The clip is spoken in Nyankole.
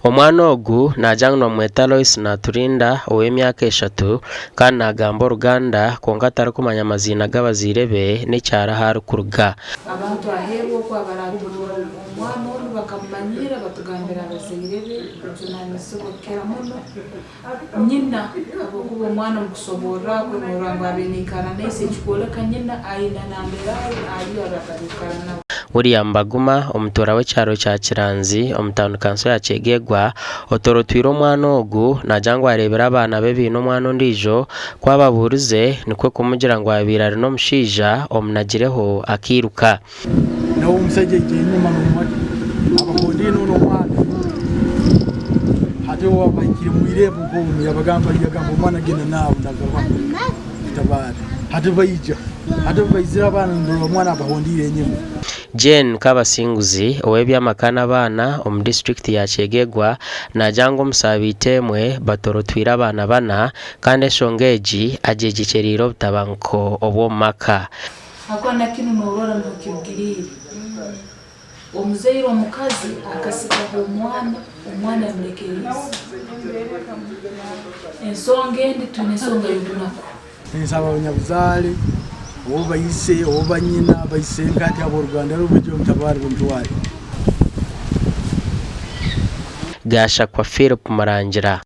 Omwana ogu naagira ngu nibamweta Loyce Naturinda ow'emyaka eshatu kandi naagamba Oruganda kwonka tarikumanya maziina g'abazaire be n'ekyaro ahu arikuruga. Abantu aheeru okwo abaraaturoora omwana onu bakamumanyiira batugambira abazaire be obujunaanizibwa kukira muno nyina habwokuba omwana omu kusoborra kwe noorora ngu abaire naikara na ise ekikwoleka nyina aine nambere ari ariyo abu atarukwikara nawe. William Baguma, omutuura w'ekyaro kya Kiranzi omu tauni kanso ya Kyegegwa, otorotwire omwana ogu naagira ngu areebire abaana be baine omwana ondiijo, ku ababuurize nikwo kumugira ngu abaire ari n'omushaija omunagireho akairuka. Nawe omusaija aija enyuma nomuhati abahondiire nono omwana hati obu bahikire mwirembo nkomu yabagamba yagamba omwana genda naabo ndagaruka kutabara hati baija hati obu baizire abaana ndora omwana abahondiire enyuma. Jane Kabasinguzi, ow'eby'amaka n'abaana omu disiturikiti ya Kyegegwa naagira ngu omu saabiiti emwe batorotwire abaana bana kandi enshonga egi agyegyekyeriire obutabanguko obw'omu maka. Hakuba na kinu norora nuho kirugiriire. Omuzaire omukazi akasigaho omwana, omwana yamulekeriize. Ensonga endi twine ensonga y'obunaku. Ninsaba abanyabuzaare oba ise oba nyina ba isenkati ab'oruganda rwe baije bamutabaare bamutware. Gashakwa Philip Murangira.